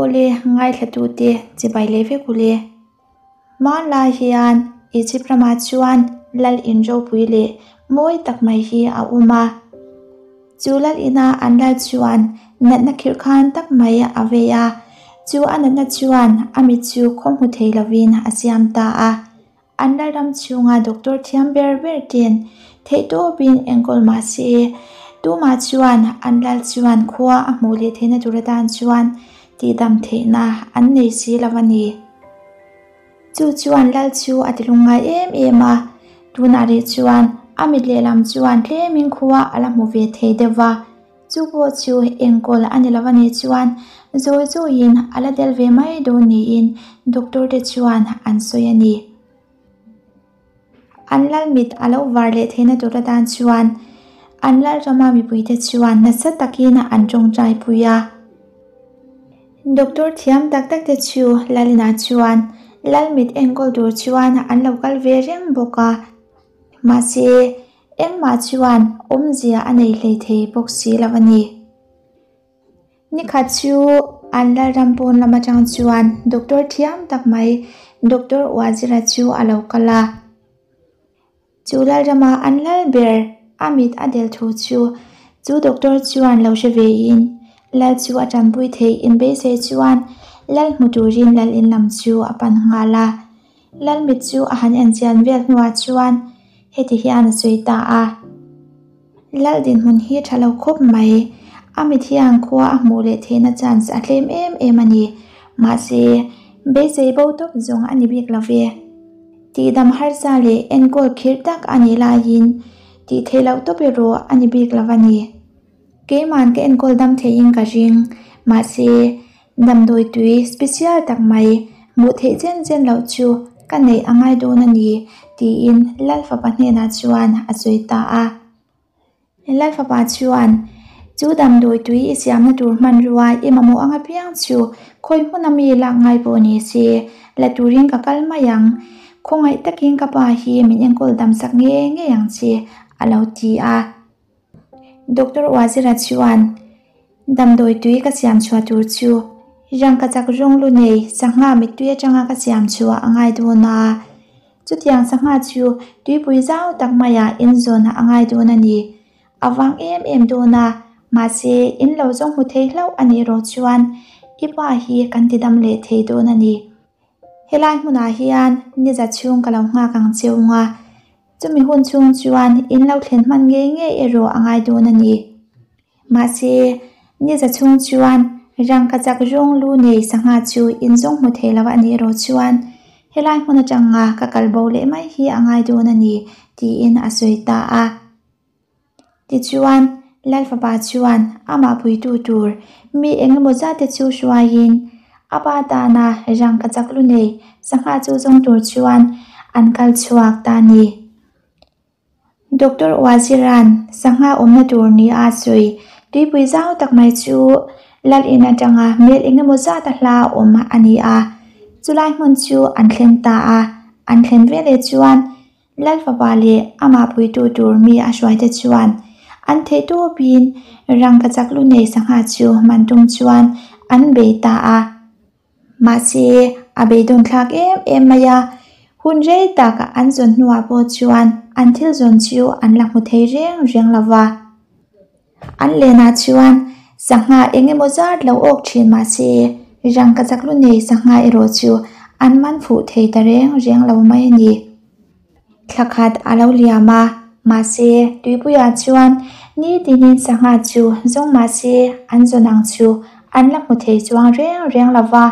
Awle ngaithlatute chibai leh vek ule. Hmanlai hian Egypt ramah chuan lal in ropui leh mawi tak mai hi a awm a. Chu lal ina an lal chuan natna khirh khan tak mai a vei a, chu a natna chuan a mit chu khaw hmu thei lovin a siam ta a. An lalram chhunga doctor thiam ber ber ten theihtawpin enkawl mah se, tumah chuan an lal chuan khua a hmuh leh theihna tur atan chuan tihdam theihna an nei si lo a ni. Chu chuan lal chu a ti lungngai em em a, tunah rih chuan a mit lehlam chuan tlemin khua a la hmu ve thei deuh va. Chu pawh chu enkawl a ni lo a nih chuan zawi zawiin a la del ve mai dawn niin doctor te chuan an sawi a ni. An lal mit a lo var leh theihna tur atan chuan an lal rama mipuite chuan nasa takin an tawngtai pui a. Doctor thiam tak tak te chu Lalina chuan lal mit enkawl tur chuan an lo kal ve reng bawk a. Mahse, Engmah chuan awmzia a nei hlei thei bawk si lo a ni. Nikhat chu an lalram pawn lam atang chuan doctor thiam tak mai Doctor Wazira chu a lo kal a. Chu lalrama an lal ber a mit a del thu chu chu doctor chuan lo hre ve in lal chu a tanpui theih inbeisei chuan lal hmu turin lal in lam chu a pan nghal a. Lalmit chu a han en chian vel hnuah chuan heti hian a sawi ta a, Lal dinhmun hi tha lo khawp mai, a mit hian khua a hmuh leh theihna chance a tlem em em a ni, mahse beisei bo tawp zawng a ni bik lo ve. Tihdam harsa leh enkawl khirh tak a nih laiin tih theih loh tawp erawh a ni bik lo a ni. Keiman ka enkawl dam theihin ka ring, mahse Damdawi tui special tak mai hmuh theih chen chen loh chu ka neih a ngai dawn a ni, tiin Lalfapa hnenah chuan a sawi ta a. Lalfapa chuan, Chu damdawi tui i siamna tur hmanrua i mamawh ang apiang chu khawi hmuna mi lak ngai pawh ni se, la turin ka kal mai ang. Khawngaih takin ka pa hi min enkawl damsak nge ngei ang che, a lo ti a. Doctor Wazira chuan damdawi tui ka siam chhuah tur chu rangkachak rawng lu nei sangha mittui atanga ka siam chhuah a ngai dawn a, chutiang sangha chu tuipui zau tak maiah inzawn a ngai dawn a ni. A vang em em dawn a, mahse in lo zawng hmu thei hlauh a nih erawh chuan i pa hi kan ti dam leh thei dawn a ni. Helai hmunah hian niza chhung ka lo nghak ang cheu nga. Chumi hun chhung chuan in lo thlen hman ngei ngei erawh a ngai dawn a ni. Mahse, niza chhung chuan rangkachak rawng lu nei sangha chu in zawng hmu thei lo a nih erawh chuan helai hmun atanga ka kal bo leh mai hi a ngai dawn a ni, tiin a sawi ta a. Tichuan, Lal fapa chuan amah puitu tur mi eng emaw zat te chu hruaiin a pa tana rangkachak lu nei sangha chu zawng tur chuan an kal chhuak ta a ni. Doctor Wazira'n sangha awmna tur ni a sawi tuipui zau tak mai chu Lal in atanga mel eng emaw zat a hla awm a ni a, chulai hmun chu an thleng ta a, an thlen veleh chuan Lal fapa leh amah puitu tur mi a hruaite chuan an theih tawpin rangkachak lu nei sangha chu man tum chuan an bei ta a. Mahse, a beidawn thlak em em mai a, hun rei tak an zawn hnuah pawh chuan an thil zawn chu an la hmu thei reng reng lo va. An lenah chuan sangha eng emaw zat lo awk thin mahse rangkachak lu nei sangha erawh chu an man fuh thei ta reng reng lo mai a ni. Thla khat a lo liam a, mahse tuipuiah chuan nitinin sangha chu zawng mahse an zawn ang chu an la hmu thei chuang reng reng lo va.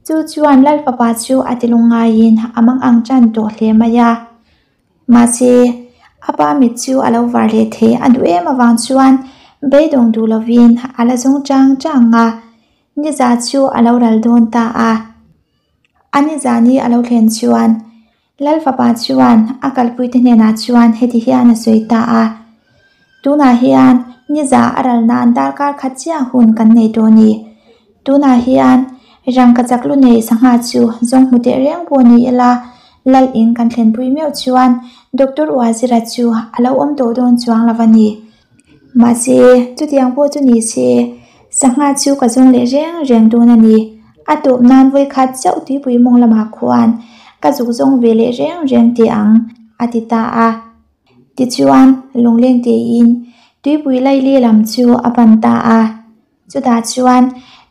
Chu chuan Lal fapa chu a ti lungngaiin a mang ang tan tawh hle mai a. Mahse, a pa mit chu a lo var leh thei a duh em avang chuan beidawng duh lovin a la zawng chang chang a, niza chu a lo ral dawn ta a. A nizani a lo thlen chuan Lal fapa chuan a kalpuite hnenah chuan heti hian a sawi ta a, Tunah hian niza a ral nan darkar khat chiah hun kan nei tawh a ni. Tunah hian rangkachak lu nei sangha chu zawng hmu teh reng pawh ni ila, Lal in kan thlenpui meuh chuan Doctor Wazira chu a lo awm tawh dawn chuang lo a ni. Mahse, chutiang pawh chu ni se. Sangha chu ka zawng leh reng reng dawn a ni. A tawp nan vawikhat chauh tuipui mawng lamah khuan ka zuk zawng ve leh reng reng teh ang, a ti ta a. Tichuan, lungleng tein tuipui laili lam chu a pan ta a. Chutah chuan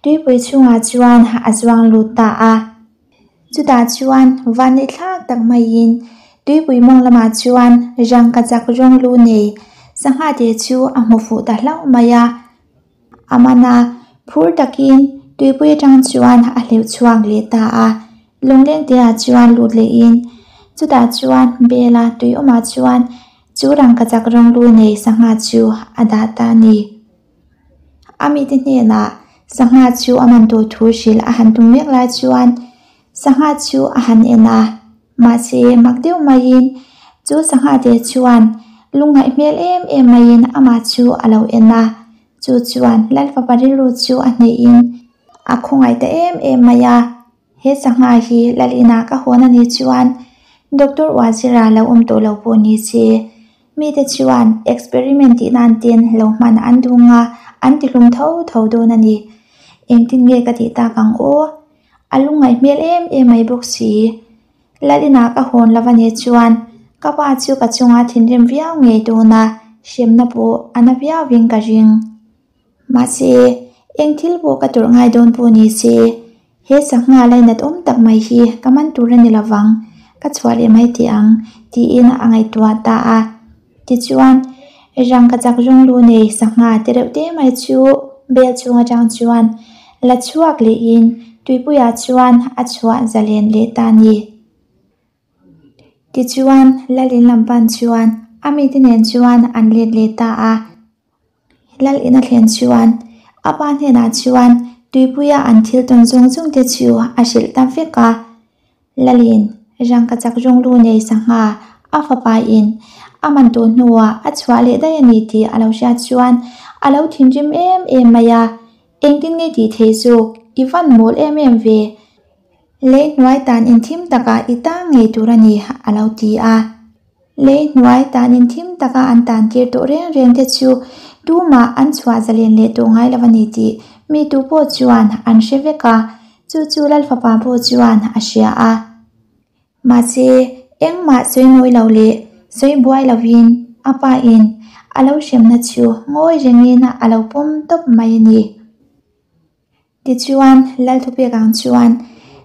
tuipui chhungah chuan a zuang lut ta a. Chutah chuan vanneih thlak tak maiin tuipui mawng lamah chuan rangkachak rawng lu nei sangha te chu a hmu fuh ta hlauh mai a. A man a, phur takin tuipui atang chuan a hleuh chhuak leh ta a. Lungleng te ah chuan lut lehin chutah chuan bela tui awmah chuan chu rangkachak rawng lu nei sangha chu a dah ta a ni. A mite hnenah sangha chu a man tur thu hrilh a han tum mek lai chuan sangha chu a han en a, mahse mak deuh maiin chu sangha te chuan lungngaih hmel em em maiin amah chu a lo en a, chu chuan Lalfapa rilru chu a hnehin a khawngaih ta em em mai a. He sangha hi Lalina ka hawn a nih chuan Doctor Uazira lo awm tawh lo pawh ni se, mite chuan experiment tih nan ten lo hman an duh nga an ti hlum tho tho dawn a ni. Engtin nge ka tih tak ang aw? A lungngaih hmel em em mai bawk si. Lalina ka hawn lo a nih chuan ka pa chu ka chunga thinrim viau ngei dawn a, hremna pawh a na viauin ka ring. Mahse, eng thil pawh ka tawrh ngai dawn pawh ni se, he sangha lainat awm tak mai hi ka man tur a ni lovang, ka chhuah leh mai teh ang, tiin a ngaihtuah ta a. Tichuan, rangkachak rawng lu nei sangha te reuh te mai chu bel chhung atang chuan la chhuak lehin tuipuiah chuan a chhuah zalen leh ta a ni. Tichuan, Lalin lam pan chuan a mite nen chuan an let leh ta a. Lal in a thlen chuan a pa hnenah chuan tuipuia an thil tawn zawng zawng te chu a hrilh ta vek a. Lalin rangkachak rawnglu nei sangha a fapa in a man tawh hnuah a chhuah leh daih a ni tih a lo hriat chuan a lo thinrim em em mai a, Engtin nge tih theih zawk i van mawl em em ve? Lei hnuai tan inthim takah i tang ngei tur a ni a lo ti a. Lei hnuai tan inthim taka an tan tir tawh reng reng te chu tumah an chhuah zalen leh tawh ngai lo a ni tih mi tu pawh chuan an hre vek a, chu chu Lalfapa pawh chuan a hria a. Mahse, engmah sawi nawi lo leh sawi buai lovin a pa in a lo hremna chu ngawi rengin a lo pawm tawp mai a ni. Tichuan, Lal thupek ang chuan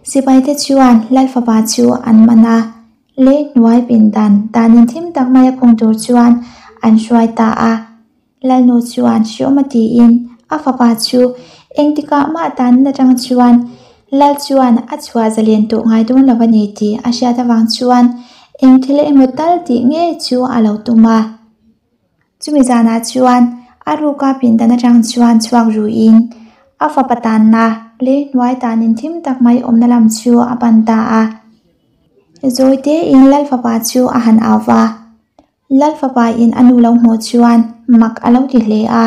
sipaite chuan Lal fapa chu an man a, lei hnuai pindan danin thim tak maia khung tur chuan an hruai ta a. Lalnu chuan hreawm a tiin a fapa chu engtikah mah danin atang chuan Lal chuan a chhuah zalen tawh ngai dawn lo a ni tih a hriat avang chuan eng thil emaw tal tih ngei chu a lo tum a. Chumi zanah chuan a ruka pindan atang chuan chhuak ruiin a fapa tanna lei hnuai tanin thim tak mai awmna lam chu a pan ta a. Zawi tein Lal fapa chu a han au va. Lal fapa in a nu lo hmuh chuan mak a lo ti hle a,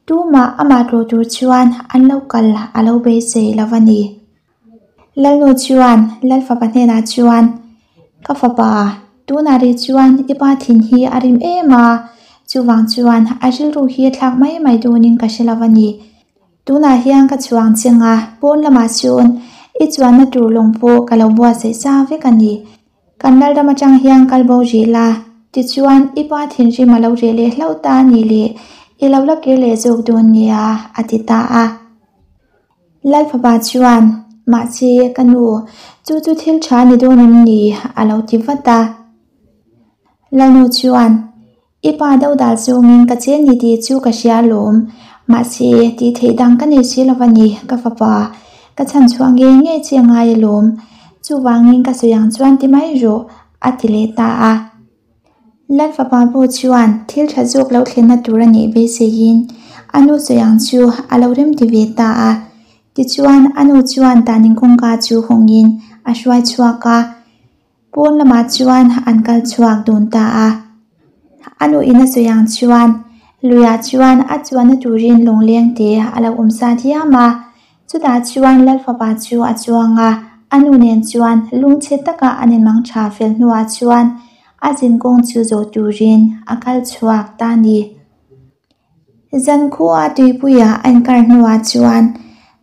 tumah amah tlawh tur chuan an lo kal a lo beisei lo va ni. Lalnu chuan Lal fapa hnenah chuan, Ka fapa, tunah rih chuan i pa thin hi a rim em a, chuvang chuan a rilru hi a thlak mai mai dawnin ka hre lo a ni. Tunah hian ka chhuang cheng a, pawn lamah chuan i chuanna tur lawng pawh ka lo buatsaih sa vek a ni. Kan lalram atang hian kal bo rih la, tichuan i pa thinrim a lo reh leh hlauh ta a nih leh i lo la kir leh zawk dawn nia, a ti ta a. Lal fapa chuan, Mahse, ka nu, chu chu thil tha ni dawn em ni? a lo ti vat a. Lalnu chuan, I pa dodal zawngin ka chen ni tih chu ka hria alawm. Mahse, tih theih dang ka nei si lo va ni, ka fapa. Ka chhan chhuah ngei ngei che a ngai alawm. Chuvangin ka sawi ang chuan ti mai rawh, a ti leh ta a. Lal fapa pawh chuan thil tha zawk lo thlenna tur a nih beiseiin a nu sawi ang chu a lo remti ve ta a. Tichuan a nu chuan tanin kawngka chu hawngin a hruai chhuak a, pawn lamah chuan an kal chhuak dun ta a. A nu in a sawi ang chuan luiah chuan a chuanna turin lawngleng te a lo awm sa diam a. Chutah chuan Lal fapa chu a chuang a, a nu nen chuan lungchhe taka an inmang tha fel hnuah chuan a zinkawng chu zawh turin a kal chhuak ta a ni. Zankhua tuipuia a inkar hnuah chuan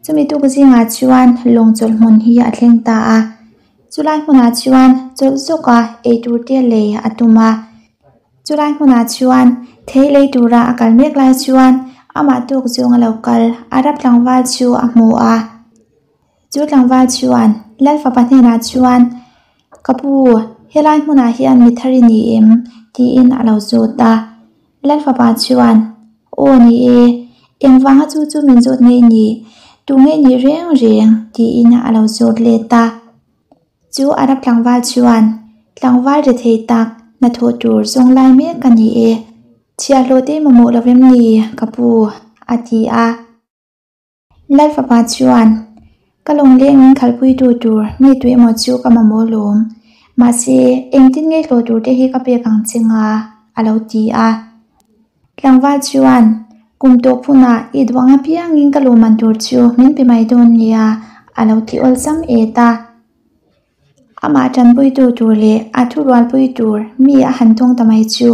chumi tuk zingah chuan lawng chawlh hmun hi a thleng ta a. Chulai hmunah chuan chawlh zawka eitur te lei a tum a. Chulai hmunah chuan thei lei tura a kal mek lai chuan amah tawk zawnga lo kal Arab tlangval chu a hmu a. Chu tlangval chuan Lal fapa hnenah chuan, Ka pu, helai hmunah hian mi thar i ni em? tiin a lo zawt a. Lal fapa chuan, Aw ni e, engvanga chu chu min zawt ngei ni? Tu ngei ni reng reng? tiin a lo zawt let a. Chu Arab tlangval chuan, Tlangval rethei tak, hnathawh tur zawng lai mek ka ni e. Chhiahhlawh te mamawh lo vem ni, ka pu? a ti a. Lal fapa chuan, Ka lawngleng min khalpuitu tur mi tu emaw chu ka mamawh lawm. Mahse, engtin nge hlawh tur te hi ka pek ang che nga? a lo ti a. Tlangval chuan, Kum tawp hunah i duang apiangin ka lawmman tur chu min pe mai dawn nia, a lo ti awlsam et a. Amah tanpuitu tur leh a thurualpui tur mi a han tawng ta mai chu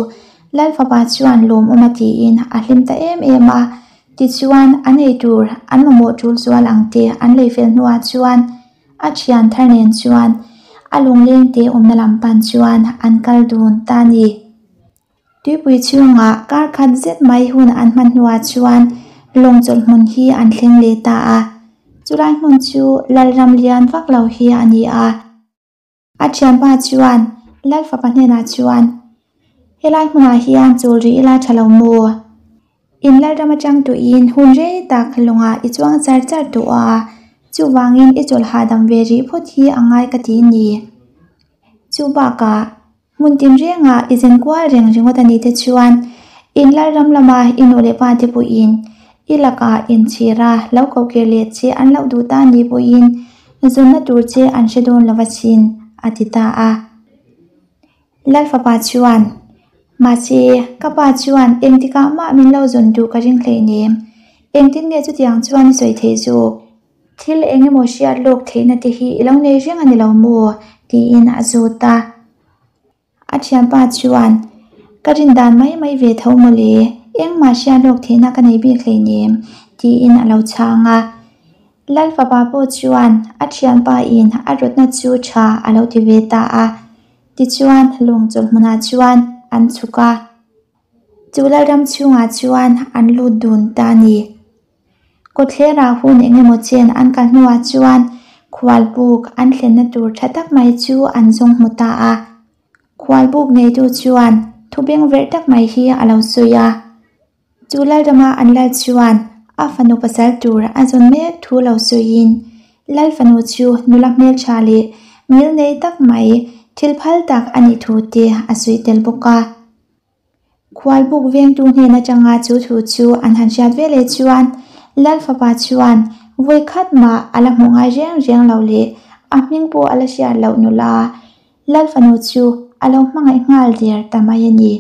Lal fapa chuan lawmawm a tiin a hlim ta em em a. Tichuan, an ei tur an mamawh tul zual ang te an lei fel hnuah chuan a thian thar nen chuan a lungleng te awmna lam pan chuan an kal dun ta a ni. Tuipui chhungah kar khat zet mai hun an hman hnuah chuan lawng chawlh hmun hi an thleng leh ta a. Chulai hmun chu Lalram lian vak lo hi a ni a. A thianpa chuan Lal fapa hnenah chuan, Helai hmunah hian chawl rih ila tha lo maw? In Lalram atang tuiin hun rei tak lawngah i chuang char char tawh a, chuvangin i chawlh hahdam ve rih phawt hi a ngai ka ti ni. Chu bakah Hmun tinrengah i zen kual reng ringawt a nih te chuan in Lalram lama i nu leh pa te pawhin i lakah inchhir a lo koh kir leh che an loh duh ta ni pawhin zawnna tur che an hre dawn lo asin, a ti ta a. Lal fapa chuan, Mahse, ka pa chuan engtikah mah min lo zawn duh ka ring hleinem, engtin nge chutiang chuan i sawi theih zawk? Thil eng emaw hriat lawk theihna te hi i lo nei reng a ni lo maw? tiin a zawt a. A thianpa chuan, Ka rin dan mai mai ve tho mawle, engmah hriat lawk theihna ka nei bik hleinem, tiin a lo chhang a. Lal fapa pawh chuan a thianpa in a rawtna chu tha a lo ti ve ta a. Tichuan lawng chawlh hmunah chuan an chhuk a. Chu Lalram chhungah chuan an lut dun ta a ni. Kawtthlerah hun eng emaw chen an kal hnuah chuan khualbuk an thlenna tur tha tak mai chu an zawng hmu ta a. Khualbuk neitu chuan thu bengverh tak mai hi a lo sawi a. Chu Lalrama an lal chuan a fanu pasal tur a zawn mek thu lo sawiin Lal fanu chu nula hmeltha leh ngilnei tak mai thil phal tak a nih thu te a sawi tel bawk a. Khualbuk vengtu hnen atanga chu thu chu an han hriat ve leh chuan Lal fapa chuan vawi khat mah a la hmuh ngai reng reng lo leh a hming pawh a la hriat loh nula Lal fanu chu a lo hmangaih nghal der ta mai a ni.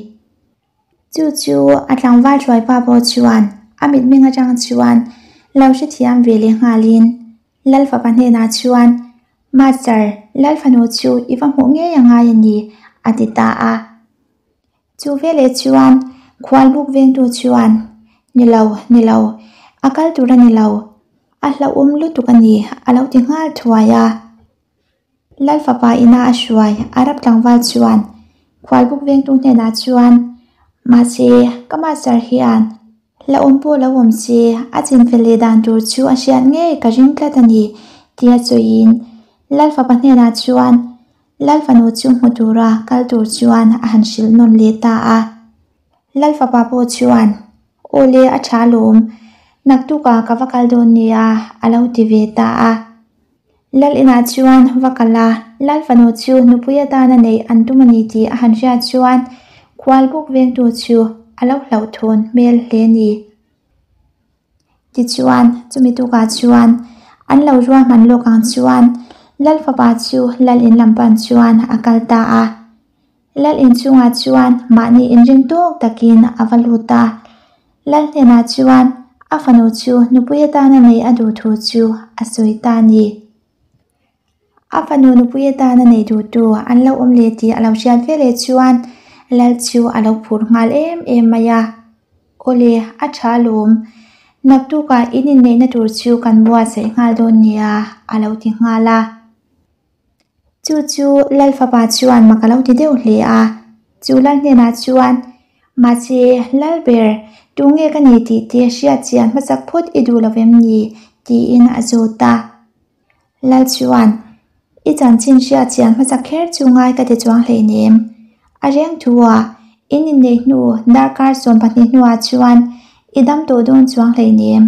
Chu chu a tlangval hruaipa pawh chuan a mitmeng atang chuan lo hrethiam ve leh nghalin Lal fapa hnenah chuan, Master, Lal fanu chu i va hmuh ngei a ngai a ni, a ti ta a. Chu veleh chuan khualbuk vengtu chuan, Ni lo, ni lo, a kal tur a ni lo, a hlauhawm lutuk a ni, a lo ti nghal thuai a. Lal fapa ina a hruai Arab tlangval chuan khualbuk vengtu hnenah chuan, Mahse, ka master hian hlauhawm pawh lo awm se, a chinfel leh dan tur chu a hriat ngei ka ring tlat a ni, tia sawiin Lal fapa hnenah chuan Lal fanu chu hmu tura kal tur chuan a han hrilh nawn leh ta a. Lal fapa pawh chuan, Aw le, a tha lawm, naktukah ka va kal dawn nia, a lo ti ve ta a. Lal inah chuan va kal a, Lal fanu chu nupui atana neih an tum a ni tih a han hriat chuan khualbuk vengtu chu a lo hlauhthawn hmel hle a ni. Tichuan, chumi tukah chuan an lo ruahman lawk ang chuan Lal fapa chu Lal in lam pan chuan a kal ta a. Lal inchungah chuan mahni inring tawk takin a va lut a. Lal hnenah chuan a fanu chu nupui atana nei a duh thu chu a sawi ta a ni. A fanu nupui atana nei duhtu an lo awm leh tih a lo hriat veleh chuan Lal chu a lo phur nghal em em mai a. Awle, a tha alawm. Naktukah in inneihna tur chu kan buatsaih nghal dawn nia, a lo ti nghal a. Chu chu Lal fapa chuan mak a lo ti deuh hle a. Chu Lal hnenah chuan, Mahse, Lal ber, tunge ka ni tih te hriat chian hmasak phawt i duh lo em ni? tiin a zawt a. Lal chuan, I chanchin hriat chian hmasak kher chu ngai ka ti chuang hleinem. A reng thu-ah, in inneih hnu darkar 12 hnuah chuan i dam tawh dawn chuang hleinem.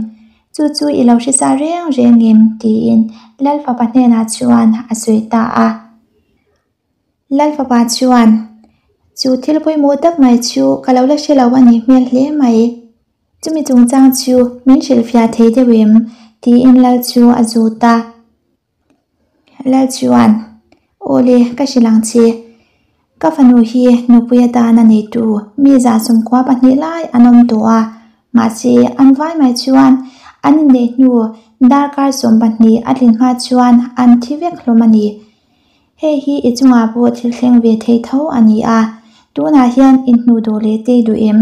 Chu chu i lo hrisa reng reng em? tiin Lal fapa hnenah chuan a sawi ta a. Lal fapa chuan, Chu thil pawimawh tak mai chu ka lo la hre lo a nih hmel hle mai. Chumi chungchang chu min hrilhfiah thei deuh em? tiin Lal chu a zawt a. Lal chuan, Aw le, ka hrilh ang che. Ka fanu hi nupui atana neitu mi 92 lai an awm tawh a, mahse an vai mai chuan an inneih hnu darkar 12 a tlin hma chuan an thi vek hlawm a ni. Hei hi i chungah pawh thil thleng ve thei tho a ni a, tunah hian inhnuh duh leh tei duh em?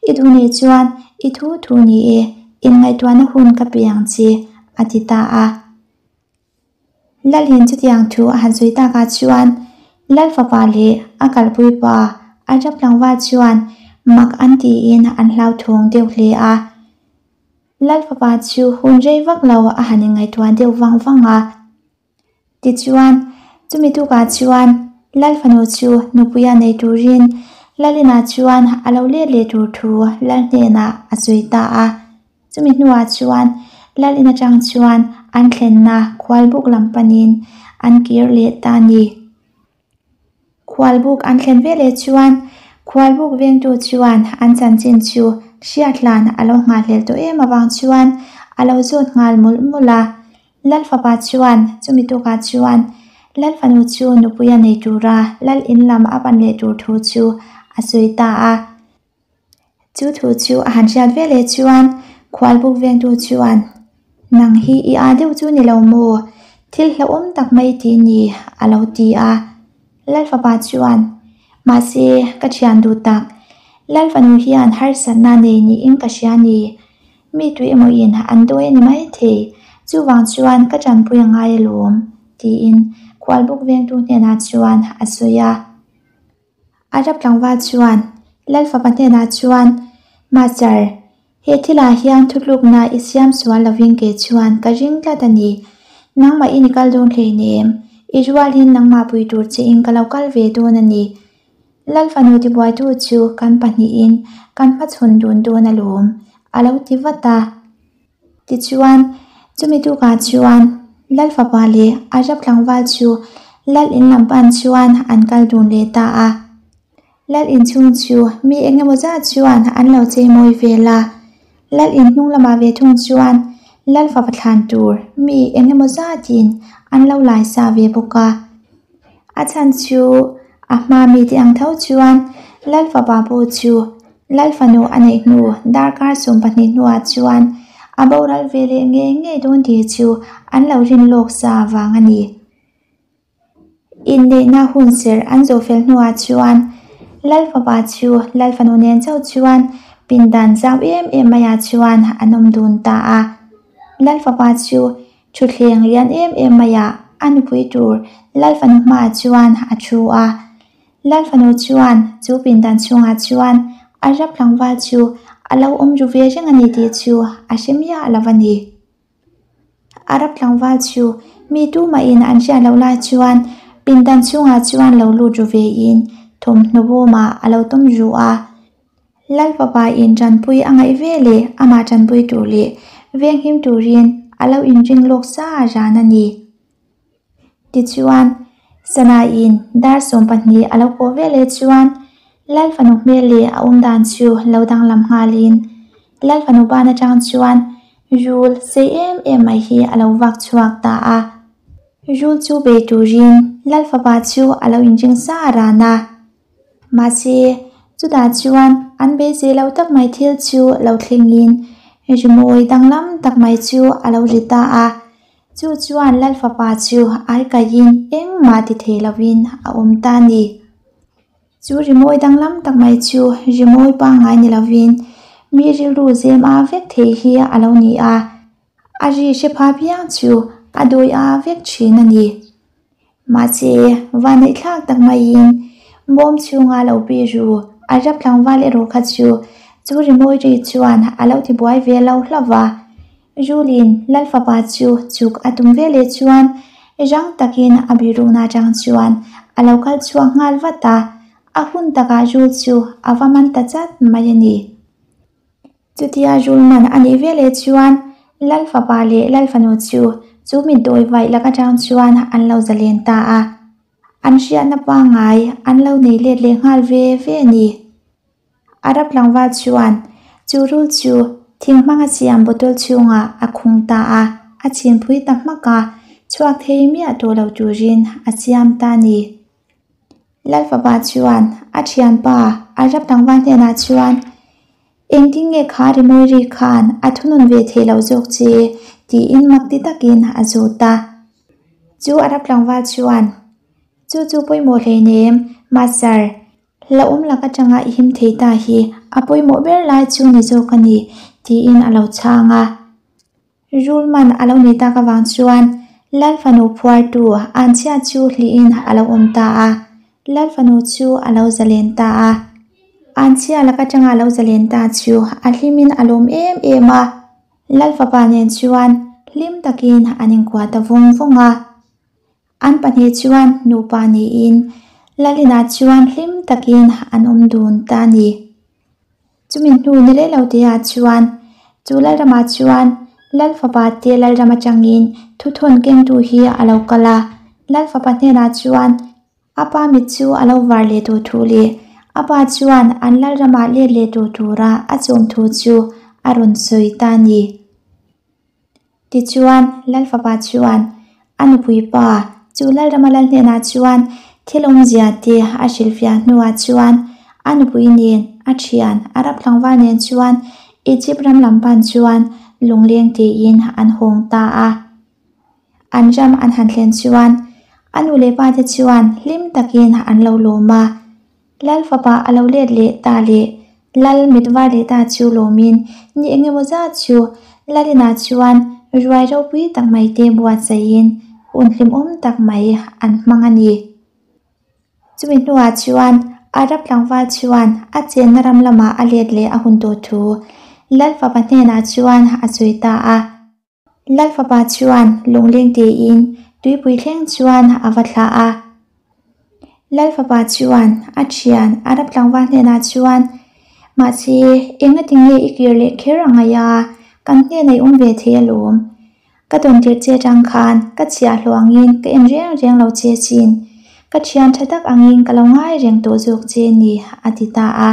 I duh nih chuan i thu thu ni e, inngaihtuahna hun ka pe ang che, a ti ta a. Lalin chutiang thu a han sawi takah chuan Lal fapa leh a kalpui pa a rap tlangval chuan mak an tiin an hlauthawng deuh hle a. Lal fapa chu hun rei vak lo a han inngaihtuah deuh vang vang a. Tichuan, chumi tukah chuan Lal fanu chu nupuia nei turin Lalinah chuan a lo let leh tur thu Lal hnenah a sawi ta a. Chumi hnuah chuan Lal in atang chuan an thlenna khualbuk lam panin an kir leh ta a ni. Khualbuk an thlen veleh chuan khualbuk vengtu chuan an chanchin chu hriat hlan a lo nghahhlelh tawh em avang chuan a lo zawt nghal mawlh mawlh a. Lal fapa chuan chumi tukah chuan Lal fanu chu nupui a nei tura Lal in lam a pan leh tur thu chu a sawi ta a. Chu thu chu a han hriat veleh chuan khualbuk vengtu chuan, Nang hi i â deuh chu ni lo maw? Thil hlauhawm tak mai tih ni, a lo ti a. Lal fapa chuan, Mahse, ka thian duh tak. Lal fanu hian harsatna nei niin ka hria ni. Mi tui emaw-in an dawi a ni maithei. Chuvang chuan ka tanpui a ngai alawm, tiin khualbuk vengtu hnenah chuan a sawi a. Arab tlangval chuan Lal fapa hnenah chuan, Master, he thilah hian thutlukna i siam sual lovin kei chuan ka ring tlat a ni. Nangmah in i kal dawn hleinem, i rualin nangmah pui tur chein ka lo kal ve dawn a ni. Lal fanu tibuaitu chu kan pahnihin kan hmachhawn dun dawn alawm, a lo ti vat a. Tichuan, chumi tukah chuan Lal fapa leh Arab tlangval chu Lal in lam pan chuan an kal dun leh ta a. Lal in chhung chu mi eng emaw zat chuan an lo chei mawi vel a. Lal in hnung lamah ve thung chuan Lal fapa thlan tur mi eng emaw zatin an lo lai sa ve bawk a. A chhan chu a hma mite ang tho chuan Lal fapa pawh chu Lal fanu a neih hnu darkar 12 hnuah chuan a boral ve leh ngei ngei dawn tih chu an lo rin lawk sa vang a ni. Inneihna hun serh an zawh fel hnuah chuan Lal fapa chu Lal fanu nen chauh chuan pindan zau em em maiah chuan an awm dun ta a. Lal fapa chu Thutthleng lian em em maiah a nupui tur Lal fanu hmaah chuan a thu a. Lal fanu chuan chu pindan chhungah chuan a rap tlangval chu a lo awm ru ve reng a ni tih chu a hre miah lo a ni. A rap tlangval chu mi tumahin an hriat loh lai chuan pindan chhungah chuan lo lut ru vein thawmhnaw bawmah a lo tawm ru a. Lal fapa in tanpui a ngaih ve leh amah tanpui tur leh venghim turin a lo inring lawk sa ran a ni. Tichuan, Sana in dar 12 a lo kawh ve leh chuan Lal fanu hmel leh a awm dan chu lo danglam nghalin Lal fanu ban atang chuan rul sei em em mai hi a lo vak chhuak ta a. Rul chu bei turin Lal fapa chu a lo inring sa ran a. Mahse, chutah chuan an beisei lo tak mai thil chu lo thlengin rimawi danglam tak mai chu a lo ri ta a. Chu chuan Lal fapa chu ai kaiin engmah ti thei lovin a awm ta a ni. Chu rimawi danglam tak mai chu rimawi pangngai ni lovin Mi rilru zem a vek thei hi a lo ni a, a ri hre pha piang chu a dawi a vek thin a ni. Mahse, vanneihthlak tak maiin bawm chhunga lo pi ru a rap tlangval erawh kha chu chu rimawi ri chuan a lo tibuai ve lo hlauh va. Rulin Lalfapa chu chuk a tum ve leh chuan rang takin a bihrukna atang chuan a lo kal chhuak nghal vat a, a hun takah Rul chu a va man ta chat mai a ni. Chutia Rul man a nih ve leh chuan Lalfapa leh Lalfanu chu chu mitdawi vaih lak atang chuan an lo zalen ta a, an hriatna pangngai an lo nei let leh nghal ve ve a ni. Arab tlangval chuan chu rul chu thing hmanga siam bottle chhungah a khung ta a, a chhinpui ta hmak a, chhuak thei miah tawh lo turin a siam ta a ni. Lalfapa chuan a thianpa Arab tlangval hnenah chuan, Engtin nge kha rimawi ri khan a thunun ve thei lo zawk che? tiin mak ti takin a zawt a. Chu Arab tlangval chuan, Chu chu pawimawh hleinem, Master. Hlauhawm lak atanga i him thei ta hi a pawimawh ber lai chu ni zawk a ni, tiin a lo chhang a. Rulman a lo ni tak avang chuan Lal fanu phuartu Anchhia chu hlihin a lo awm ta a, Lal fanu chu a lo zalen ta a. Anchhia lak atanga a lo zalen ta chu a hlimin a lawm em em a, Lal fapa nen chuan hlim takin an inkuah ta vawng vawng a. An pahnih chuan nupa niin Lalina chuan hlim takin an awm dun ta a ni. Chumi hnu ni leh lo te ah chuan chu Lalramah chuan Lal fapa te Lalram atangin thuthawn kengtu hi a lo kal a, Lal fapa hnenah chuan a pa mit chu a lo var leh tur thu leh a pa chuan an Lalramah let leh tur tura a chawm thu chu a rawn sawi ta a ni. Tichuan, Lal fapa chuan a nupui pa chu Lalrama lal hnenah chuan thil awmzia te a hrilhfiah hnuah chuan a nupui nen a thian Arab tlangval nen chuan Egypt ram lam pan chuan lungleng tiin an hawng ta a. An ram an han thlen chuan a nu leh pa te chuan hlim takin an lo lawm a. Lal fapa a lo let leh ta leh Lal mit var leh ta chu lawmin ni eng emaw zat chu Lal inah chuan ruai ropui tak mai te buatsaihin hun hlimawm tak mai an hmang a ni. Chumi hnuah chuan Arab tlangval chuan a chenna ram lamah a let leh a hun tawh thu Lal fapa hnenah chuan a sawi ta a. Lal fapa chuan lungleng tiin tuipui thleng chuan a va thlah a. Lal fapa chuan a thian Arab tlangval hnenah chuan, Mahse, engati nge i kir leh kher a ngaih a, kan hnenah i awm ve thei alawm. Ka tawn tirh che atang khan ka chhiah hluangin ka en reng reng lo che chin. Ka thian tha tak angin ka lo ngai reng tawh zawk che ni, a ti ta a.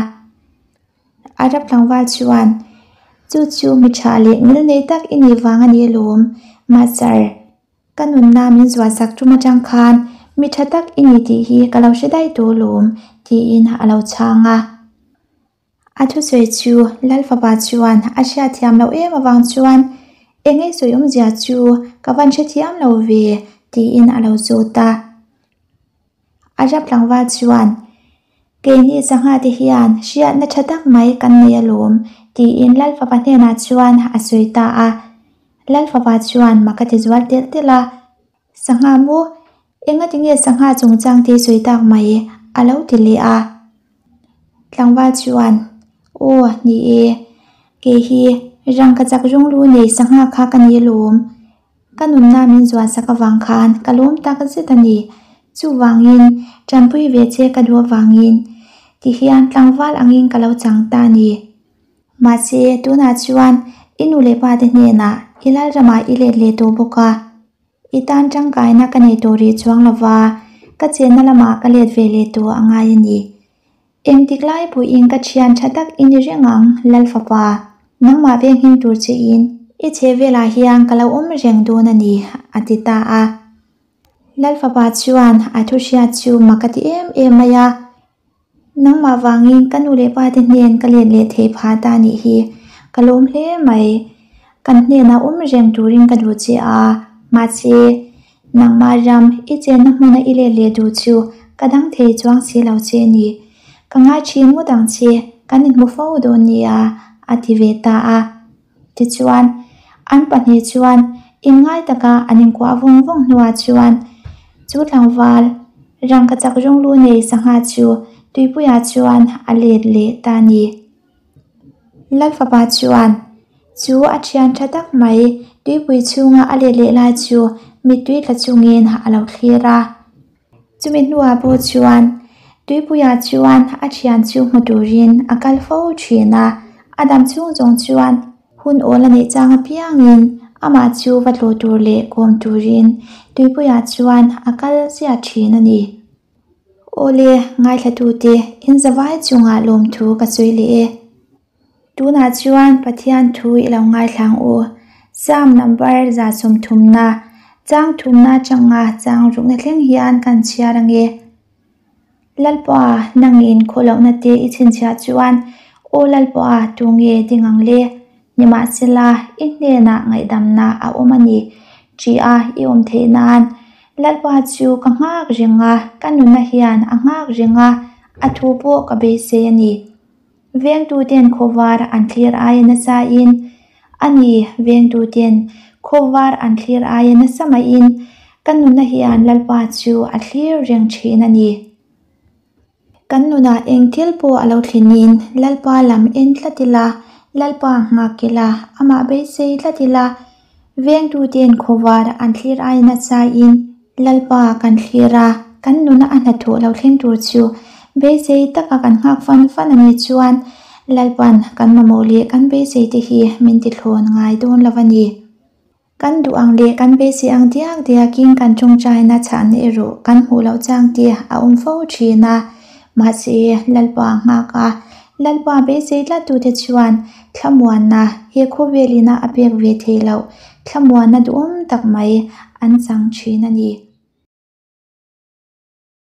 Arab tlangval chuan, Chu chu mi tha leh ngil nei tak i nih vang a ni alawm, Master. Ka nunna min zuahsak tum atang khan mi tha tak i ni tih hi ka lo hre daih tawh alawm, tiin a lo chhang a. A thusawi chu Lal fapa chuan a hriatthiam loh em avang chuan, Eng ei sawi awmzia chu ka van hrethiam lo ve, tiin a lo zawt a. Arab tlangval chuan, Keini sangha te hian hriatna tha tak mai kan nei alawm, tiin Lal fapa hnenah chuan a sawi ta a. Lal fapa chuan mak a ti zual telh telh a, Sangha maw? Engati nge sangha chungchang te sawi tak mai? a lo ti leh a. Tlangval chuan, Aw, ni e, kei hi rangkachak rawnglu nei sangha kha ka ni alawm. Ka nunna min zuahsak avang khan ka lawm tak zet a ni. Chuvangin, tanpui ve che ka duh avangin tihian tlangval angin ka lo chang ta a ni. Mahse, tunah chuan i nu leh pa te hnenah i lalramah i let leh tawh bawk a. I tan tangkaina ka nei tawh rih chuang lova, ka chenna lamah ka let ve leh tawh a ngai a ni. Engtik lai pawhin ka thian tha tak i ni reng ang, Lal fapa. Nangmah venghim tur che in i chhe velah hian ka lo awm reng dawn a ni, a ti ta a. Lal fapa chuan a thu hriat chu mak a ti em em mai a. Nangmah vangin ka nu leh pa te hnen ka let leh thei phah ta a nih hi, ka lawm hle mai. Kan hnenah awm reng turin ka duh che a, mahse, Nangmah ram i chenna hmuna i let leh duh chu ka dang thei chuang si lo che ni. Ka ngai thin ngawt ang che, kan inhmu fo dawn nia, a ti ve ta a. Tichuan, an pahnih chuan inngai taka an inkuah vawng vawng hnuah chuan chu tlangval rangkachak rawng lu nei sangha chu tuipuiah chuan a let leh ta a ni. Lalfapa chuan chu a thian tha tak mai tuipui chhunga a let leh lai chu mittui tla chungin a lo thlir a. Chumi hnuah pawh chuan tuipuiah chuan a thian chu hmu turin a kal fo thin a, a dam chhung zawng chuan hun awl a neih chang apiangin amah chu va tlawh tur leh kawm turin tuipuiah chuan a kal ziah thin a ni. Awle, ngaithlatute, in zavai chungah lawmthu ka sawi leh e. Tunah chuan Pathian thu i lo ngaithlang u. Psalm number 130, chang thumna atanga chang rukna thleng hian kan chhiar ange. Lalpa, nangin khawlohna te i chhinchhiah chuan, Aw Lalpa, tunge ding ang le? Nimahsela, i hnenah ngaihdamna a awm a ni. Ṭih-a i awm theih nan Lalpa chu ka nghak reng a, ka nunna hian a nghak reng a, a thu pawh ka beisei a ni. Vengtuten khawvar an thlir aia nasain, a ni, vengtuten khawvar an thlir aia nasa maiin ka nunna hian Lalpa chu a thlir reng thin a ni. Kan nunah eng thil pawh a lo thlinin Lalpa lam en tlat ila, Lalpa nghak ila, amah beisei tlat ila, vengtuten khawvar an thlir aia nasain Lalpa kan thlir a, kan nuna a hnathawh lo thleng tur chu beisei taka kan nghak fan fan a nih chuan Lalpa'n kan mamawh leh kan beisei te hi min tithlawn ngai dawn lo a ni. Kan duh ang leh kan beisei ang diak diakin kan tawngtaina chhahna erawh kan hmuh loh chang te a awm fo thin a, mahse Lalpa nghak a, Lalpa beisei tlattute chuan thlamuanna he khawvelina a pek ve theih loh thlamuanna duhawm tak mai an chang thin a ni.